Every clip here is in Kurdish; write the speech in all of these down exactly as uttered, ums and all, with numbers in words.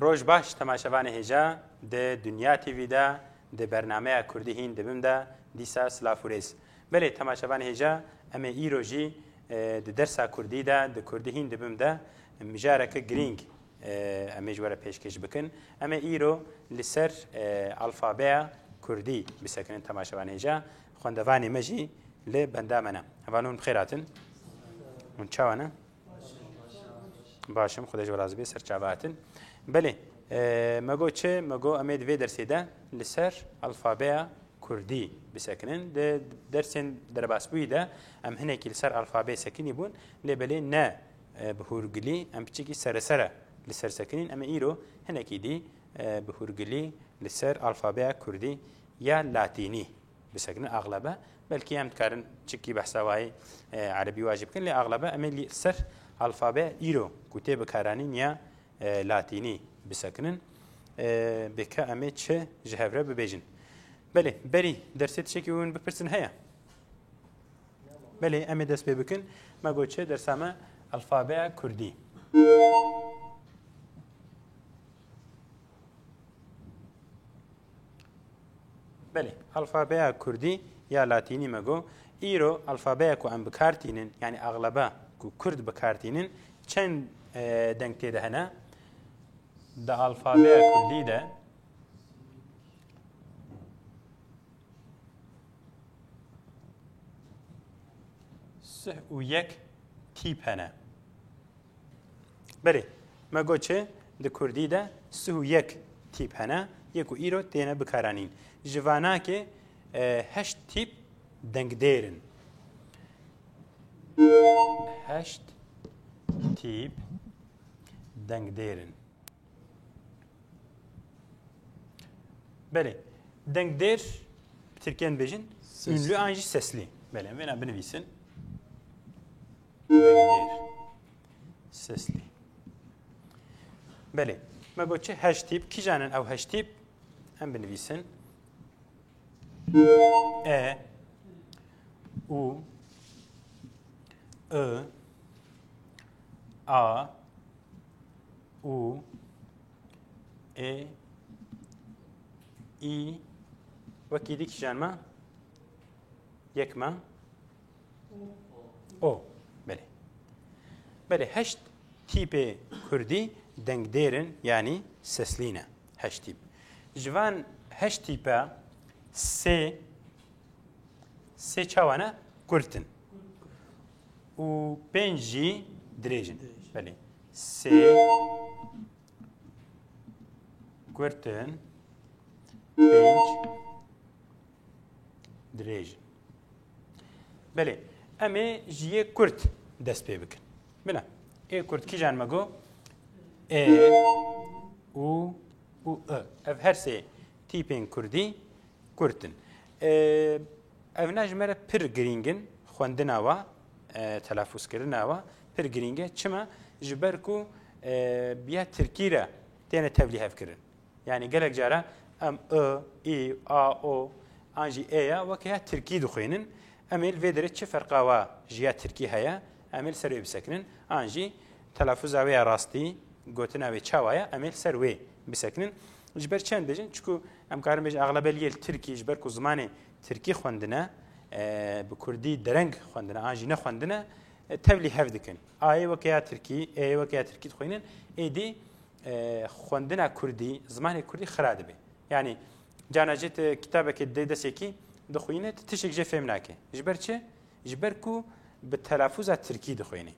Roj baş temaşevanê hêja, di Dinya T V de, di bernameya Kurdî hîn dibim de, dîsa silav û rêz. Belê, temaşevanê hêja, em ê îro jî, e, di dersa Kurdî de, di Kurdî hîn dibim de, mijareke girîng, e, em ê ji we re pêşkêş bikin. Em ê îro li ser, e, alfabeya Kurdî bisekinin, temaşevanê hêja. Xwendevanê me jî li benda me ne. Hevalon bi xêr hatin. Hûn çawa ne? Baş im, Xwedê ji we razî be, ser çava hatin. Belê, e, me got çi? Me got em ê di vê dersê de li ser alfabeya Kurdî bisekinin. Di dersên derbasbûyî de em hinekî li ser alfabeyê sekinî bûn, lê belê ne, e, bi hûrgilî, em piçekî seresere li ser sekinîn. Em ê îro hinekî dî, e, bi hûrgilî li ser alfabeya Kurdî ya Latînî bisekinin, axlebe. Belkî em dikarin çikî behsa wayî, e, erebî wa jî bikin, lê axlebe em ê li ser alfabeya îro ku tê bikaranîn ya, e, Latînî bisekinin. E, bêke em ê çi ji hev re bibêjin? Belê, berî dersê tiştekî hûn bipirsin heye? Belê, em ê dest pê bikin. Me got çi? Dersa me alfabeya Kurdî. Belê, alfabeya Kurdî ya Latînî me got. Îro alfabeya ku em bi kar tînin, yanî axlebe ku Kurd bi kar tînin, çend, e, deng tê de hene? Di alfabeya Kurdî de sih û yek tîp hene. Belê, me got çi? Di Kurdî de sih û yek tîp hene, yê ku îro têne bikaranîn. Ji vanakê, e, heşt tîp dengdêr in. Heşt tîp dengdêr in. Belê. Dengdêr, bi tirkiyên bêjin, sesli. Ünlü an jî sesli. Belê, em vêna binivîsin. Dengdêr. Sesli. Belê. Me got çi? Heşt tîp. Kîjan in ew heşt tîp? Em binivîsin. E, U, I, A, U, E, Î, wekî dî kîjan me? Yek me? O. Belê. Belê, heşt tîpê Kurdî dengdêr in, yanî seslî ne. Heşt tîp. Ji van heşt tîpe sê, sê çawa ne? Kurt in. Û pênc jî dirêj in. Belê. Sê kurt in, pênc dirêj in. Belê, em ê ji yê kurt dest pê bikin. Bine, ê kurt kîjan me got? E, U û I. Ev her sê tîpên kurdî kurt in. E, Evna ji me re pir girîng in, xwendina wa, e, telafûzkirina wa pir girîng e. Çima? Ji ber ku, e, bi ya tirkî re têne tevlîhevkirin. Yanî gelek cara em I, Î, A, O an jî E ya weke ya tirkî dixwînin. Em ê li vê derê çi ferqa wa ji ya tirkî heye? Em ê li ser wê bisekinin. An jî telafûza wê ya rastî, gotina wê çawa ye? Em ê li ser wê bisekinin. Ji ber çend bêjin? Çiku em karin bêjin, axlebe li yê li tirkî, ji ber ku zimanê tirkî xwendine, e, bi kurdî dereng xwendine, an jî nexwendine, e, tevlî hev dikin. Ayê weke ya tirkî, êyê weke ya tirkî dixwînin, êdî, e, xwendina kurdî, zimanê kurdî xira dibe. Yanî, cana jê tu kitabekê didê desekî dixwîne, tu tiştek jê fêm nake. Ji ber çi? Ji ber ku bi telafûza tirkî dixwîne.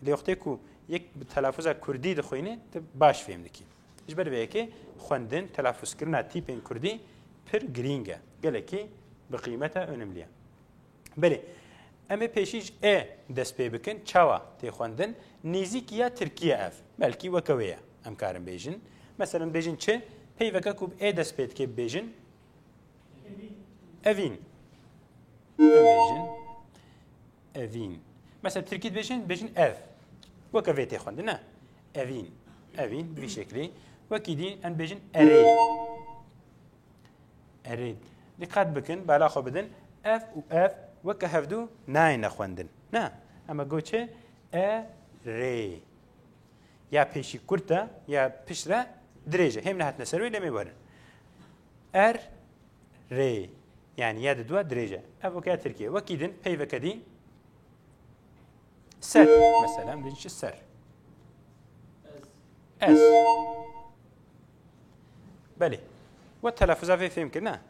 Lê wextê ku yek bi telafûza kurdî dixwîne, tu baş fêm dikî. Ji ber vê yekê xwendin, telafûzkirina tîpên kurdî pir girîng e. Gelekî bi qîmet e, önemli ye. Belê, em ê pêşî ji E dest pê bikin. Çawa tê xwendin? Nêzîkî ya tirkî ye ev. Belkî weke wê ye, em karin bêjin. Mesela bêjin çi? Peyveke ku bi E dest pê dike bêjin. Evîn. Em bêjin. Evîn. Mesela tirkî dibêjin, dibêjin ev. Weke vê tê xwendin, ne? Evîn. Evîn, bi vî şeklî. Wekî dî em dibêjin erê. Erê. Diqet bikin, bala xwe bidin. Ev û ev weke hevdû nayêne xwendin. Ne? Em ê got çi? Erê. Ya pêşî kurt e, ya piştre Dirêj e. Hêm nehatine ser wê, lê me werin. Er, rê. Yani ya di dua dirêj e. Ev weke ya Tirkiye. Wekî din peyveke dî ser. Mesela, em dibêjin çi ser? Ez. Belê. We telaffuza vê fêm kirine?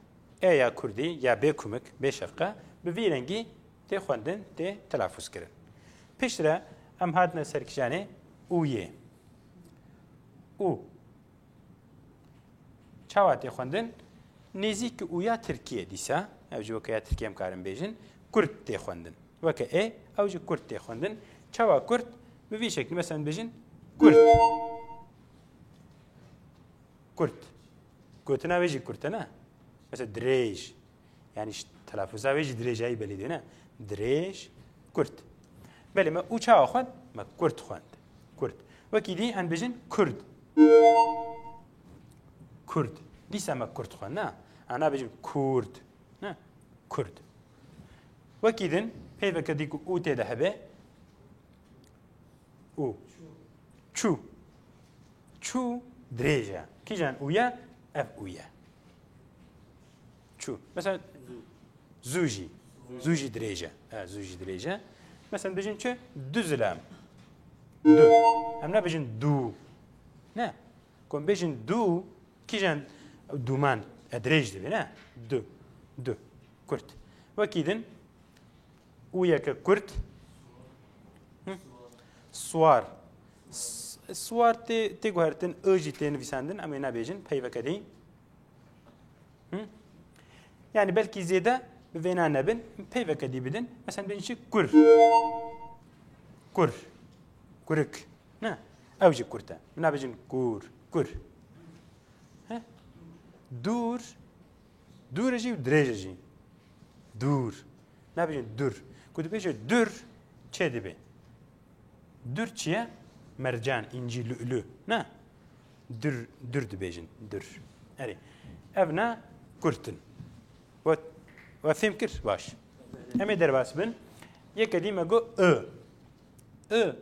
E ya kurdî, ya bê kumik, bê şefqe, bi vî rengî tê xwendin, tê telaffuz kirin. Piştre em hatine ser kîjanê û yê. Û. Çawa tê xwendin? Nêzîk û ya tirkî ye dîsa. Ew jî weke ya tirkî em karin bêjin. Kurt tê xwendin. Weke ê, ew jî kurt tê xwendin. Çawa kurt? Bi vî şeklî, mesela, bêjin kurt. Kurt. Gotina wê jî kurt e, ne? Mesela dirêj. Yani ş-, telaffuza wê jî dirêjayî belî dibe, ne? Dirêj, kurt. Belê, me û çawa xwend? Me kurt xwend. Kurt. Wekî dî em bêjin kurd. Kurd. Dîsa me kurt xwend, ne? Em nabêjin kurd. Ne? Kurd. Wekî din, peyveke dî ku û tê de hebe, û. Çû. Çû dirêj e. Kîjan û ye? Ev û ye. Çû. Mesela zû jî. Zû jî dirêj e. E, zû jî dirêj e. Mesela bêjin çi? Du zilam. Du. Em nabêjin dû. Ne? Ku em bêjin dû, kîjan dûman e dirêj dibe, ne? Du. Du. Kurt. Wekî din û yeke kurt. Hı? Suwar. S-, suwar tê, tê guhertin, ê jî tê nivîsandin, em ê nabêjin, peyveke dî. Hı? Yani belkî zêde bi vêna nebin, peyveke dî bidin. Mesela bêjin çi? Kur. Kur. Kurik. Ne? Ew jî kurt e. Min nabêjin kur. Kur. He? Dûr. Dûr e jî û dirêj e jî. Dûr. Nabêjin dur. Ku dibêje dur, çê dibe. Dur çi ye? Mercan, încî, lû'lû. Ne? Dur, dur dibêjin. Dur. Erê. Ev ne kurt in. We, we fêm kir? Baş. Em ê derbas bin. Yeke dî me got i. I.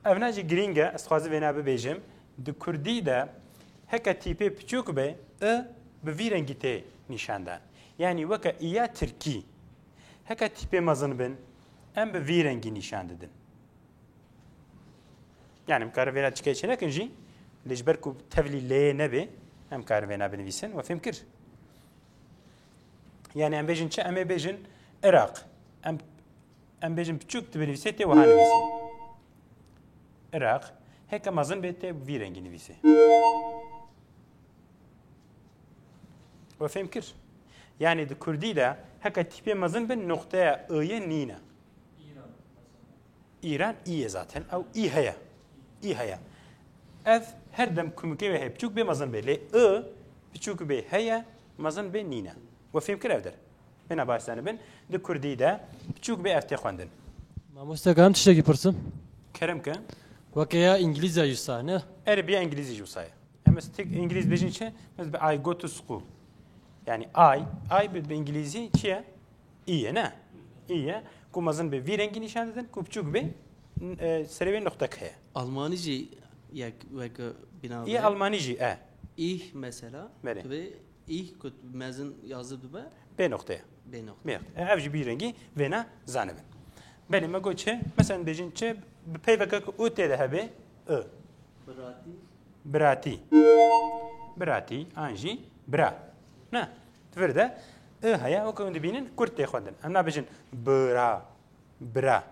Ev ne jî girîng e, ez dixwazim vêna bibêjim. Di kurdî de heke tîpê piçûk be, i bi vî rengî tê nîşandan. Yanî weke î ya tirkî. Heke tîpê mezin bin, em bi vî rengî nîşan didin. Yanî em karin vêna çikê çênekin jî, lê ji ber ku tevlî lê nebe, em karin vêna binivîsin, we fêm kir? Yanî em bêjin çi? Em ê bêjin Iraq. Em, em bêjin piçûk, tu binivîsê tê wiha nivîsê. Iraq. Heke mezin bê tê vî rengî nivîsê. We fêm kir? Yanî di kurdî de heke tîpê mezin bin, noqteya ê yê nîne. Îran î ye zaten. Ew î heye. Î heye. Ev her dem kumikê wê heye. Piçûk bê mezin bê. Lê i piçûk bê heye, mezin bê nîne. We fêm kir ev der? Bêna baş zanibin. Di kurdî de piçûk bê ev tê xwendin. Mamoste, karim tiştekî pirsim? Kerem ke. Weke ya îngilîzya jî wisa, ne? Erê, bi ya îngilîzî jî wisa ye. Em ez tek îngilîz bêjin çi? Ez bi I go to school. Yani I, I bi, bi îngilîzî çi ye? Î ye, ne? Î ye. Ku mezin bê vî rengî nîşan didin, ku piçûk bê, e, serê wê noqtek heye. Almanî jî yek weke bîna Î be. Almanî jî e. Ich mesela. Belê. Divê ich ku mezin yazib dibe. Bê noqteye. Bê noqte. Bê noqte. E, ev jî bî rengî vêna zanibin. Belê, me got çi? Mesela bêjin çi? Bi peyveke ku û tê de hebe, i. Biratî. Biratî. Biratî, an jî bira. Ne? Di vir de i heye, weke hûn dibînin, kurt tê xwendin. Em nabêjin bira, bira,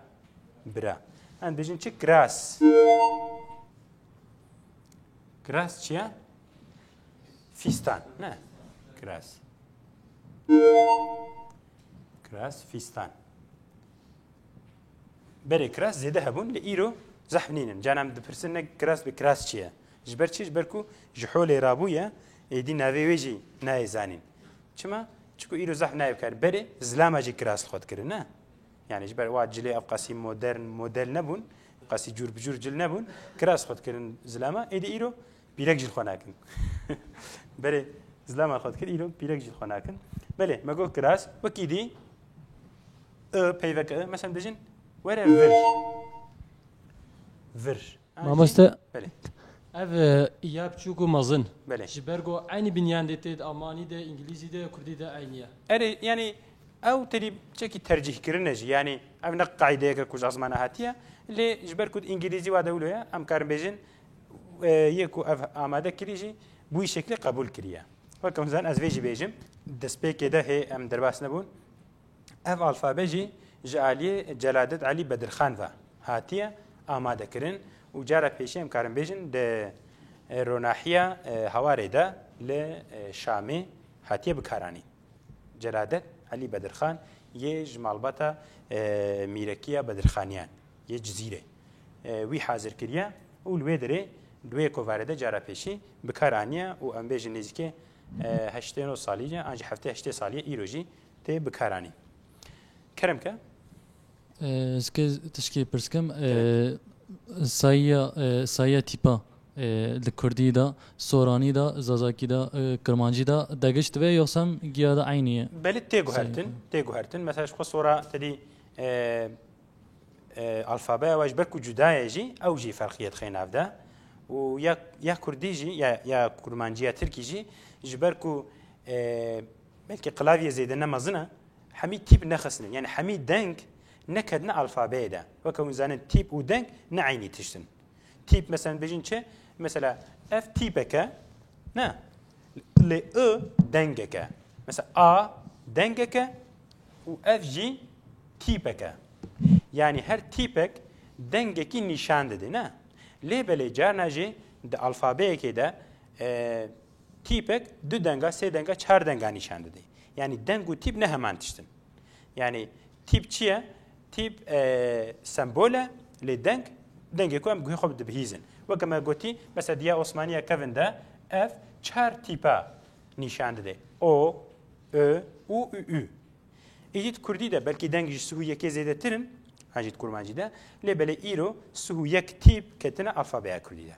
bira. Em dibêjin çi? Kiras. Kiras çi ye? Fîstan, ne? Kiras. Kiras, fîstan. Berê kiras zêde hebûn, lê îro zehf nînin. Canan dipirsin, ne kiras bi kiras çi ye? Ji ber çi? Ji ber ku ji holê rabûye, êdî navê wê jî nayê zanîn. Çima? Çiku îro zehf nayê bikar. Berê zilama jî kiras li xwe dikirin, ne? Yani ji ber wa cilê ev qasî modern model nebûn, qasî cûr bi cûr cil nebûn, kiras xwe dikirin zilama. Êdî îro pîrek jî li xwe nakin. Berê zilama xwe dikir, îro pîrek jî li xwe nakin. Belê, me got kiras, wekî dî, i, peyveke i, mesela dibêjin, were vir. Vir. An jî Mamoste, belê. Ev, e, ya biçûk û mezin. Belê. Ji ber ku eynî binyandê tê de, almanî de, îngilîzî de, kurdî de eynî ye. Erê, yanî ew tedî çekî tercîhkirin e jî. Yanî ev ne qaydeyeke ku ji ezmana hatiye. Lê ji ber ku îngilîzî wa de wilo ye, em karin bêjin, e, yê ku ev amade kirî jî bi wî şeklî qebûl kiriye. Weke hûn zanin ez vê jî bêjim, destpêkê de hê em derbas nebûn. Ev alfabe jî ji aliyê Celadet Elî Bedirxan ve hatiye amadekirin û cara pêşî em karin bêjin di, e, ronahiya, e, Hawarê de li, e, Şamê hatiye bikaranîn. Celadet Elî Bedirxan yê ji malbata, e, Mîrekiya Bedirxaniyan yê Cizîrê, e, wî hazir kiriye û li wê derê di wê kovarê de cara pêşî bikar aniye û em bêjin nêzîkê, e, heştê nod salî ye, an jî heftê heştê salî ye, îro jî tê bikaranîn. Kerem ke. E, ez ke tişkê pirs kim, e, sayiya, e, sayiya tîpa, e, li kurdî de, soranî de, zazakî de, e, kirmancî de degiş dibe, yoxsem giya de eynî ye? Belê tê guhertin, tê guhertin. Mesela ji xwe sora tedî, e, e, alfabeya we ji ber ku cuda ye jî, ew jî ferqiyê dixê nav de. Û ya, ya kurdî jî, ya, ya kurmancî ya tirkî jî, ji ber ku, e, belkî klavyê zêde ne mezin e, hemî tîp nexistine. Yanî hemî deng neketine alfabeyê de. Weke hûn zanin tîp û deng ne eynî tişt in. Tîp, mesela, bêjin çi? Mesela, ev tîpek e, ne? Lê I dengek e. Mesela, A dengek e û ev jî tîpek e. Yanî her tîpek dengekî nîşan dide, ne? Lê belê carna jî di alfabeyekê de, e, tîpek du denga, sê denga, çar denga nîşan dide. Yanî deng û tîp ne heman tişt in. Yanî tîp çi ye? Tîp, e, sembol e, lê deng, dengê ku em guhê xwe dibihîzin. Weke me gotî, mesela diya Osmaniya kevin de ev çar tîpa nîşan dide. O, Ö, U û Ü. Îdî di kurdî de belkî deng ji sih û yekê zêdetir in, an jî di kurmancî de, lê belê îro sih û yek tîp ketine alfabeya kurdî de.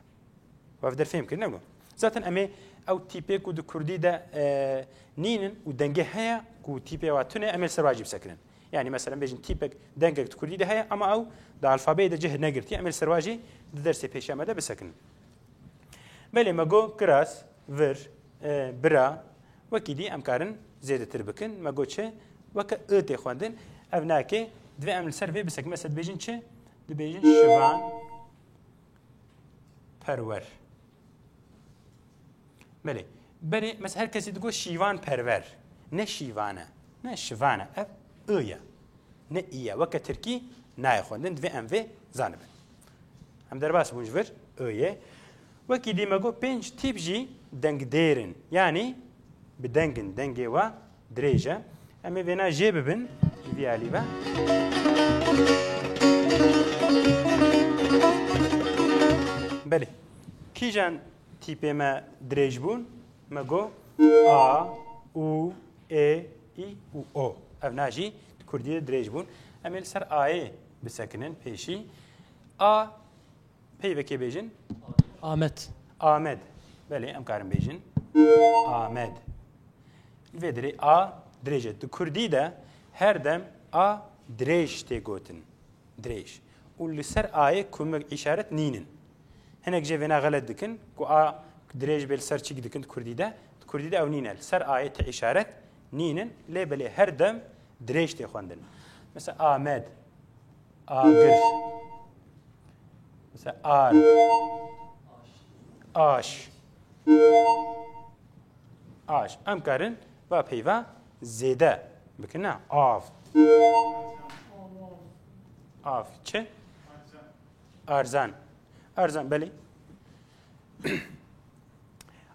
We ev der fêm kir, ne ku? Zaten em ê ew tîpê ku di kurdî de, e, nînin û dengê heye ku tîpê wa tune, em ê li ser wa jî bisekinin. Yanî, mesela, bêjin tîpek, dengek di kurdî de heye, ama ew di alfabeyê de cih negirtiye, em ê li ser wa jî di dersê pêşiya me de bisekinin. Belê, me got kiras, vir, e, bira, wekî dî em karin zêdetir bikin. Me got çi? Weke I tê xwendin. Ev nake, divê em li ser vê bisekin. Mesela dibêjin çi? Dibêjin şivan perwer. Belê. Berê, mesela her kesî digot şîvan perwer. Ne şîvan e. Ne şivan e. Ev I ye. Ne î ye. Weke tirkî nayê xwendin. Divê em vê zanibin. Em derbas bûn ji vir Ö'yê. Wekî dî me got pênc tîp jî dengdêr in. Yanî bi deng in. Dengê wa dirêj e. Em ê vêna jê bibin ji vî alî ve. Belê. Kîjan tîpê me dirêj bûn? Me got A, U, Ê, Î û O. Ev na jî di kurdî de dirêj bûn. Em ê li ser A'yê bisekinin pêşî. A, peyvekê bêjin. Amed. Amed. Belê, em karin bêjin. Amed. Li vê derê A dirêj e. Di kurdî de her dem A dirêj tê gotin. Dirêj. Û li ser A'yê kumek îşaret nînin. Hinek jê vêna xelet dikin ku A dirêj bê li ser çi dikin di kurdî de. Di kurdî de ew nîne. Li ser A'yê ti îşaret nînin. Lê belê her dem dirêj tê xwendin. Mesela Amed, Agir, mesela Ard, Aş, Aş. Em karin va peyva zêde bikin, ne? Av. Av. Çi? Arzan. Arzan, belê.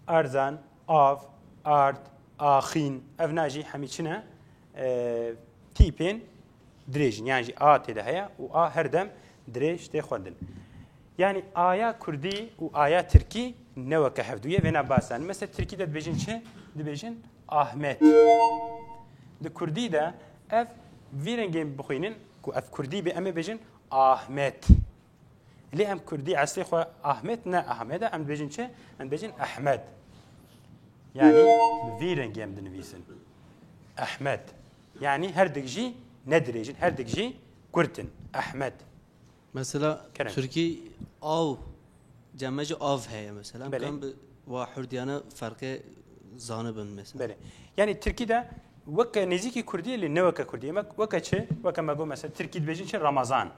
Arzan, av, ard, axîn. Ev na jî hemî çi ne? E, tîpên dirêj in. Yan jî A tê de heye û A her dem dirêj tê xwendin. Yanî aya kurdî û aya tirkî ne weke hevdû ye. Vêna basan. Mesela tirkî de dibêjin çi? Dibêjin Ahmet. Di kurdî de ev vî rengê bixwînin ku ev kurdî be, em ê bêjin Ahmet. Lê em kurdî eslê xwe Ahmet ne Ahmed e, em dibêjin çi? Em dibêjin Ehmed. Yanî bi vî rengî em dinivîsin. Ehmed. Yanî her dik jî ne dirêj in, her dik jî kurt in. Ehmed. Mesela Kerem. Tirkî av Cem me jî av heye mesela. Em Belê. Kan bi wa hurdiyane ferqê zanibin mesela. Belê. Yani Tirkî de weke nêzîkî Kurdî lê ne weke Kurdî. Em weke çi? Weke me got mesela Tirkî dibêjin çi? Ramazan.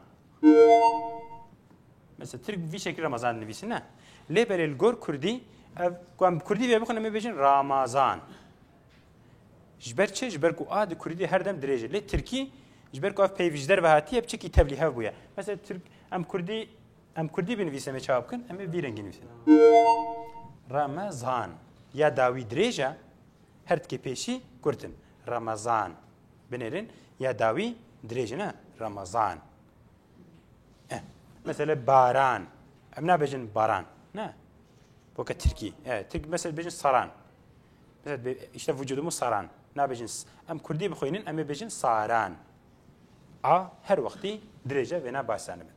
Mesela Tirk vî şekil Ramazan dinivîsin ne? Lê belê li gor Kurdî ev ku em Kurdî vê bixwin em ê bêjin Ramazan. Ji ber çi? Ji ber ku a di Kurdî de her dem dirêj e. Lê Tirkî ji ber ku ev peyv ji derve hatiye, bi çekî tevlîhev bûye. Mesela Tirk, em Kurdî, em Kurdî binivîsin, em ê çawa bikin? Em ê vî rengî nivîsin. Remezan. Ya dawî dirêj e, her tikê pêşî kurt in. Remezan. Binêrin, ya dawî dirêj e, ne? Remezan. Eh, mesela baran. Em nabêjin baran. Ne? Weke Tirkî. Eh, Tirk mesela dibêjin saran. Mesela be- işte vücudumu saran. Nabêjin s- em Kurdî bixwînin, em ê bêjin saran. A her wextî dirêj e, vêna baş zanibin.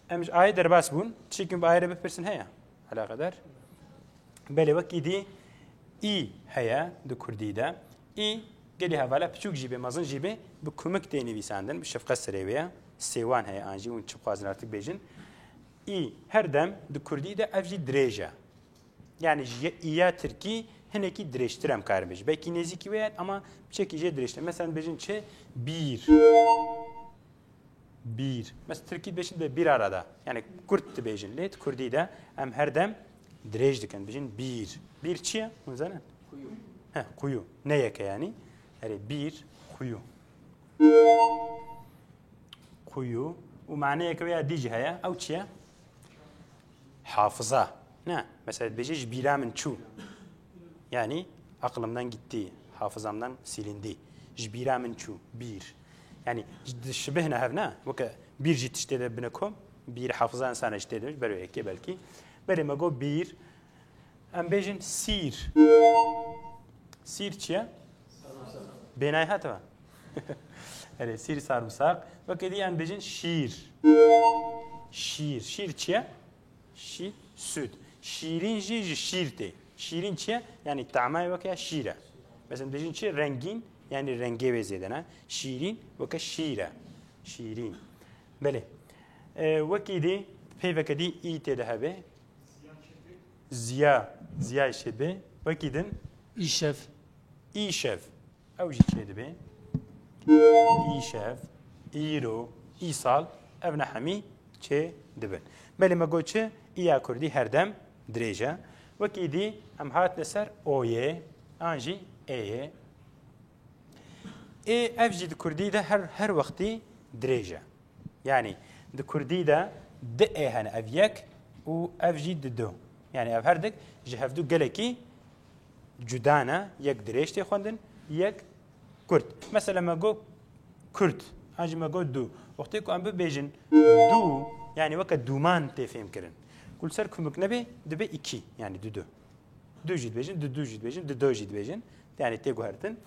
Em ji ayê derbas bûn. Tiştekî bi ayê re bipirsin heye? Eleqedar. Belê wekî dî î heye di Kurdî de. Î gelî hevala piçûk jî bê, mezin jî bê, bi kumik tê nivîsandin, bi şefqet serê wê ye. Sêwan heye an jî hûn çi bixwazin artık bêjin. Î her dem di Kurdî de ev jî dirêj e. Yani ji î ya Tirkî hinekî dirêjtir em karin bêjin. Belkî nêzîkî wê ye ama piçekî jê dirêjtir. Mesela bêjin çi? Bîr. Bîr. Mesela Tirkî dibêjin de bir arada. Yani kurt dibêjin. Lê di Kurdî de em her dem dirêj dikin. Bêjin bîr. Bîr çi ye? Hûn zanin? Kuyu. He, kuyu. Ne yeke yani. Erê bîr, kuyu. Kuyu. Û maneyeke wê ya dî jî heye. Ew çi ye? Hafıza. Ne? Mesela dibêje ji bîra min çû. Yani aklımdan gitti, hafızamdan silindi. Ji bîra min çû, bîr. Yani dişibihne hev ne? Weke bîr jî tiştê de bine kom, bîr hafıza insana jî tê de, ber wê yekê belkî. Belê me got bîr. Em bêjin sîr. Sîr çi ye? Bênayê hatiba. Erê, sîr sarımsak. Weke dî em bêjin şîr. Şîr. Şîr çi ye? Şîr, süt. Şîrîn jî ji şîr tê. Şîrîn çi ye? Yani tamayê weke ya şîr e. Mesela dibêjin çi? Rengîn, yani rengê wê zêde ne. Şîrîn weke şîr e. Şîrîn. Belê. E, wekî dî, peyveke dî î tê de hebe. Ziya. Ziya şê be. Wekî din. Îşev. Îşev. Ew jî çê dibe. Îşev, îro, îsal, ev ne hemî çê dibin. Belê me got çi? Î ya kurdî her dem dirêj e. Wekî dî em hatine ser oyê, an jî êyê. Ê ev jî di kurdî de her, her wextî dirêj e. Yani di kurdî de di ê hene, ev yek û ev jî di du. Yani ev herdik ji hevdu gelekî cuda ne, yek dirêj tê xwendin, yek kurt. Mesela me got kurt, an jî me got du. Wextê ku em bibêjin du, yani weke dûman tê fêmkirin. Ku li ser kumik nebe, dibe îkî, yani du du. Du jî dibêjin, du du jî dibêjin, du do jî dibêjin. Yani tê guhertin.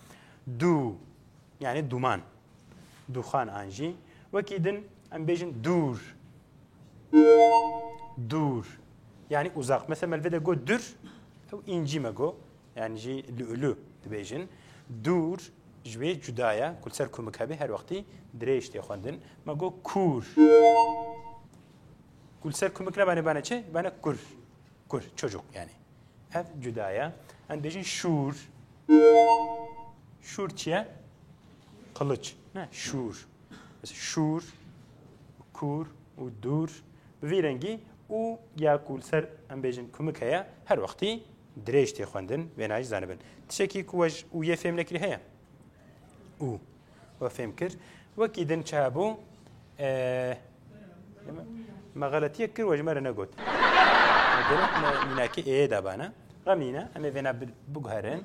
Du, yani duman. Duxan an jî. Wekî din em bêjin dûr. Dûr. Yani uzak. Mesela me li vê de got dür, ew înci me got. Yani jî lü'lü dibêjin. Dûr ji wê cuda ye. Ku li ser kumik hebe her wextî dirêj tê xwendin. Me got kûr. Ku li ser kumik nebane, bane çi? Bane kur. Kur, çocuk yani. Ev cuda ye. Em dibêjin şûr. Şûr çi ye? Qiliç. Ne, şûr. Mesela şûr, kûr û dûr. Bi vî rengî û ya ku li ser em bêjin kumik heye, her wextî dirêj tê xwendin, vêna jî zanibin. Tiştekî ku we ji û yê fêm nekirî heye? Û. We fêm kir. Wekî din çi hebû? E, me xeletiyek kir, we ji me re negot. Me gerek me mînakê êyê dabana. Xemîne, em ê vêna bi-, biguherin.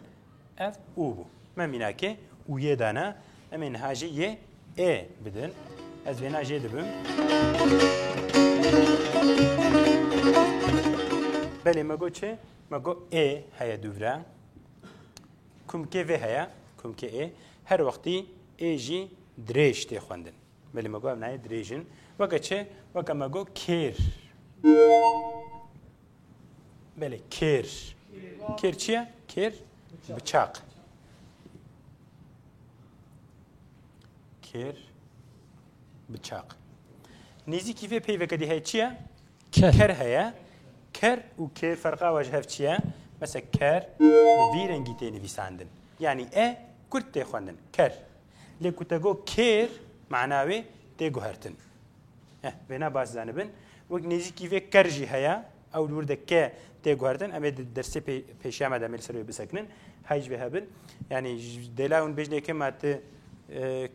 Ev û bû. Me mînakê ûyê dana. Em ê niha jî yê ê bidin. Ez vêna jê dibim. Belê me got çi? Me got ê heye dûvre. Kumkê vê heye, kumkê ê. Her wextî ê jî dirêj tê xwendin. Belê me got ev nayê dirêj in. Weke çi? Weke me got kêr. Belê, kêr. Kêr çi ye? Kêr biçaq. Kêr biçaq. Nêzîkî vê peyveke dî heye çi ye? Ker. Ker heye. Ker û kêr ferqa we ji hev çi ye? Mesela ker bi vî rengî tê nivîsandin. Yanî e kurt tê xwendin. Ker. Lê ku te got kêr, mana wê tê guhertin. Eh, vêna baş zanibin. Wek nêzîkî vê ker jî heye. Ew li wir de ke tê guhertin. Em ê di dersê pê-, pêşiya me de em ê li ser wê bisekinin. Hay ji vê hebin. Yanî ji dêla hûn bêjin êkê ma tu, e,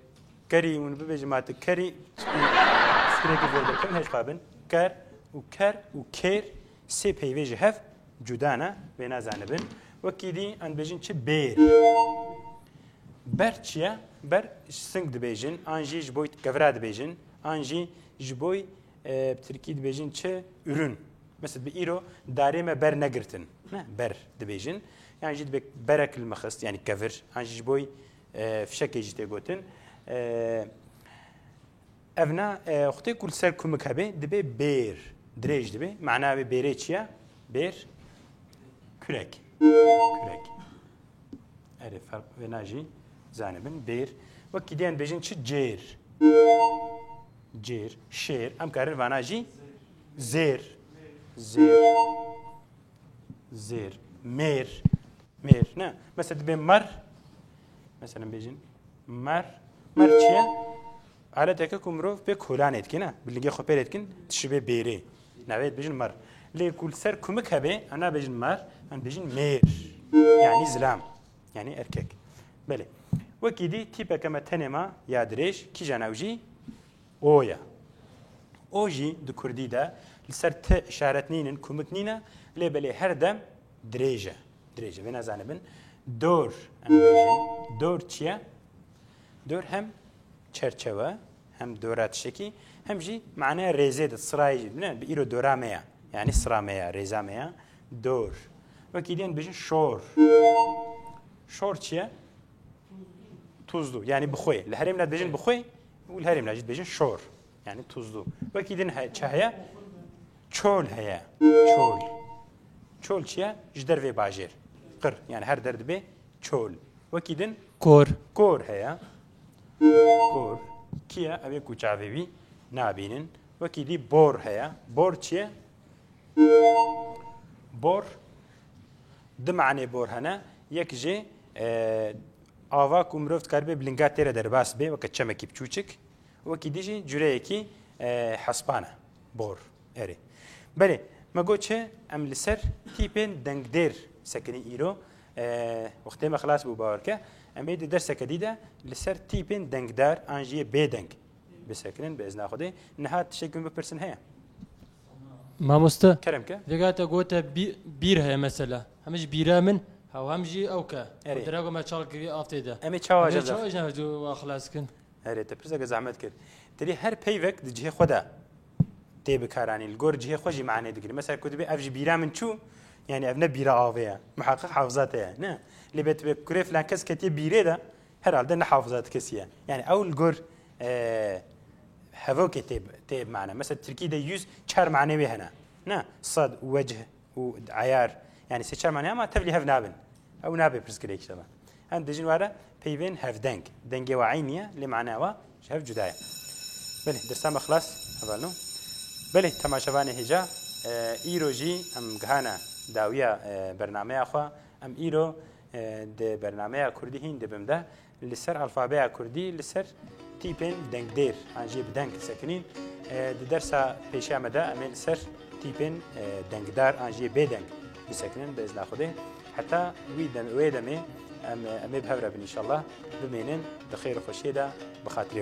kerî, hûn bibêjin ma tu kerî, piskirêkî zor derkevin, hej xwe bin. Ker û ker û kêr sê peyvê ji hev cuda ne, vê nazanibin. Wekî dî em dibêjin çi? Bêr. Ber çi ye? Ber ji sing dibêjin, an jî ji bo kevira dibêjin, an jî ji bo, e, bi tirkî dibêjin çi? Ürün. Mesela bi îro darê me ber negirtin. Ne? Ber dibêjin. Yan jî dibe berek li me xist, yanî kevir. An jî ji bo, e, fişekê jî tê gotin. E, Ev na, e, xutê ku li ser kumik hebe, dibe bêr. Dirêj dibe. Mana wê bêrê çi ye? Bêr. Kurek. Kurek. Erê, ferq vê na jî zanibin. Bêr. Wekî diyan bêjin çi? Cêr. Cêr. Şêr. Em karin vana jî zêr. Zêr. Zêr. Mêr. Mêr. Ne? Mesela dibê mer. Mesela bêjin mer. Mer çi ye? Aleteke ku mirov pê kolanê dike, ne? Bi lingê xwe pê dikin, dişibe bêrê. Navê dibêjin mer. Lê ku li ser kumik hebe, em nabêjin mer, em dibêjin mêr. Yanî zilam. Yanî erkek. Belê. Wekî dî tîpeke me tenê ma ya dirêj, kîjan ew jî? O ye. O jî di kurdî de li ser ti işaret nînin, kumik nîne, lê belê her dem dirêj e. Dirêj e. Vê nezanibin. Dor, em bêjin. Dor çi ye? Dor hem çerçewe, hem dora tiştekî, hem jî maneya rêzê de, sirayê jî. Ne, bi îro dora me ye. Yanî sira me ye, rêza me ye. Dor. Wekî dî em bêjin şor. Şor çi ye? Tuzlu. Yanî bi xwe. Li herêmla dibêjin bi xwe û li herêmla jî dibêjin şor. Yanî tuzlu. Wekî din he, çi heye? Çol heye. Çol. Çol çi ye? Ji dervê bajêr. Qir. Yanî her der dibe çol. Wekî din Kor. Kor heye. Kor. Kî ye? Ew ê ku çavê wî nabînin. Wekî dî bor heye. Bor çi ye? Bor, du manê bor hene. Yek jê, e, ava ku mirov dikaribe bi linga tê re derbas bê, weke çemekî biçûçik. Wekî dî jî cureyekî, e, hespan e. Bor. Erê. Belê, me got çi? Em li ser tîpên dengdêr sekinî îro. E, wextê me xilas bû, bawer ke. Em ê di derseke dî de li ser tîpên dengdar an jî yê bêdeng bisekinin bi izna Xwedê. Niha tiştekî min bipirsin heye? Mamoste, Kerem ke. Vêga te gote bî-, bîr heye mesela. Hem ji bîra min, hew hem jî ew ke. Erê. Dirego me çal kiriye av tê de. Em ê çawa Em ê jevde? Çawa jevde wa xilas kin? Erê, te pirseke zehmet kir. Terî her peyvek di cihê xwe de tê bikaranîn. Li gor cihê xwe jî manê digire. Mesela ku dibê ev ji bîra min çû, yanî ev ne bîra avê ye. Muheqeq hafiza te ye. Ne? Lê bê tu bê kurê filan kes ketiye bîrê de, herhalde ne hafiza ti kesî ye. Yanî ew li gor, e, hevokê tê, tê mane. Mesela tirkî de yüz çar manê wê hene. Ne? Sad, wecih û eyar. Yanî sê çar mane ama tevlî hev nabin. Ew nabe pirsgirêk inşallah. Em dijin were peyvên hevdeng. Dengê we eynî ye, lê mana we ji hev cuda ye. Belê, dersa me xilas, hevalno. Belê, temaşevanê hêja, e, îro jî em gihane dawiya, e, bernameya xwe. Em îro, e, di bernameya kurdî hîn dibim de li ser alfabeya kurdî, li ser tîpên dengdêr an jî bi deng sekinîn. E, di dersa pêşiya me de em ê li ser tîpên, e, dengdar an jî bêdeng bisekinin bi izna Xwedê. Heta wî dem, wê demê em, em ê bi hev re bin înşallah. Bimînin di xêr û xweşiyê de bi xatirê